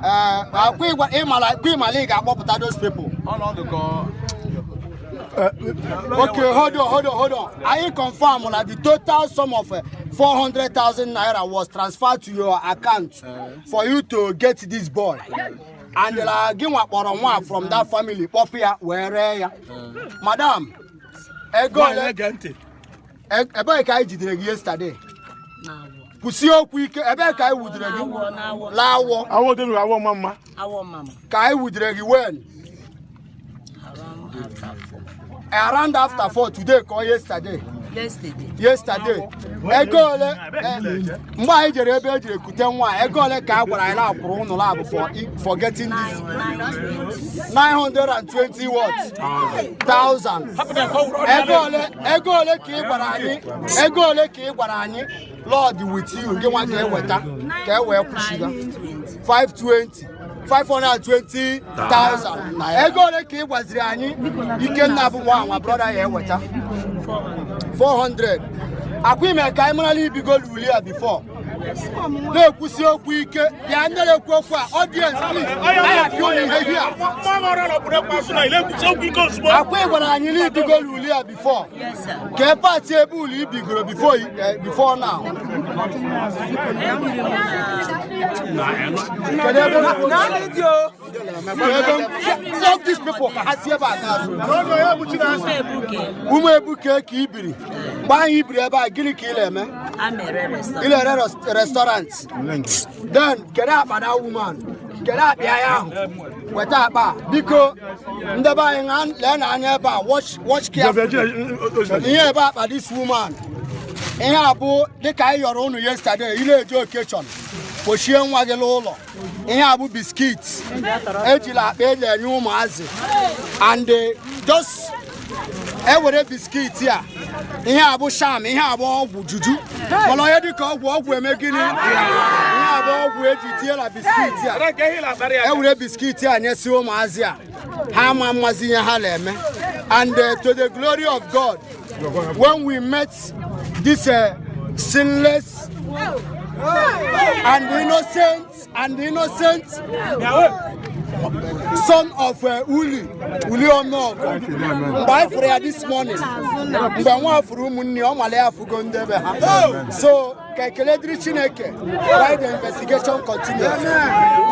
Ee, akwa ịmala kwa ịmala ị ga-akpọpụta those people. Ọnọdụ ka Okay, hold on, hold on, hold on. I confirm that the total sum of 400,000 naira was transferred to your account for you to get this boy. And gị nwa kpọrọ nwa from that family, kpọpụ ya wee ree ya. Madam, ego ole ebee ka anyị jidere gị yesterday? Kwụsie okwu ike, ebee ka anyị wudere gị? N'awọ, n'awọ. Lawọ. Awọ dị awọ mma mma. Awọ mama. Ka anyị wudere gị when? Around after 4. Around after 4 today ka ọ yesterday? Yesterday. Yesterday. Ego ole mgbe anyị jere ebe ejiri kute nwa, ego ole ka a gwara anyị na akwụrụ ụnụ labụ for getting this? 920. 920 what? Thousand. Ego ole ka ị gwara anyị, ego ole ka ị gwara anyị Lord with you, gị nwa ga-eweta ka e wee kwụshiga? 520. 520, 520,000. Ego ole ka ị gwaziri anyị Ikenna bụ nwa nwa brother ya eweta? 400. 400. Akwa ime ka anyị marala ibigo uli ya before. Na-ekwusi okwu ike, bịa, ndị na-ekwu okwu a, audience, please, anyị apịa ụlọ ihe here. Akwa ị gwara anyị na ibigo uli ya before? Yes, sir. Ka party ebe ụlọ ibigoro before now? Ebiri m na Kedu ebe stop these people ka ha si ebe a gaa azụ. Ụmụ Ebuke. Ụmụ Ebuke ka i biri. Mgbe ahụ i biri ebe a, gịnị ka ị na-eme? A mere Ị restaurant. na-ere restaurant. Then kedu akpa na woman, kedu akpa ya ahụ? Weta akpa a. Biko, ndebe anyị lee na anya ebe a. Watch, watch carefully. Ihe ebe akpa this woman, ihe a bụ dịka anyị yọrọ unu yesterday, ị na-eje occasion, kpochie nwa gị n'ụlọ. Ihe a bụ biscuit ejila akpa eji enye ụmụazị and just ewere biscuit a. Ihe a bụ sham, ihe a bụ ọgwụ juju, mana onye dịka ọgwụ ọgwụ eme gịnị? Ihe a bụ ọgwụ eji tinye na biscuit a. Ewere biscuit a nyesi ụmụazị a, ha ama mmazi ihe ha na-eme. And to the glory of God, when we met this sinless and innocent son of Uli Omeogo, mgbe anyị fụrụ ya this morning, mgbe nwa fụrụ ụmụnne ya, ọ mara ya afụgo ndị ebe ha. So ka ekele dịrị Chineke while the investigation continues.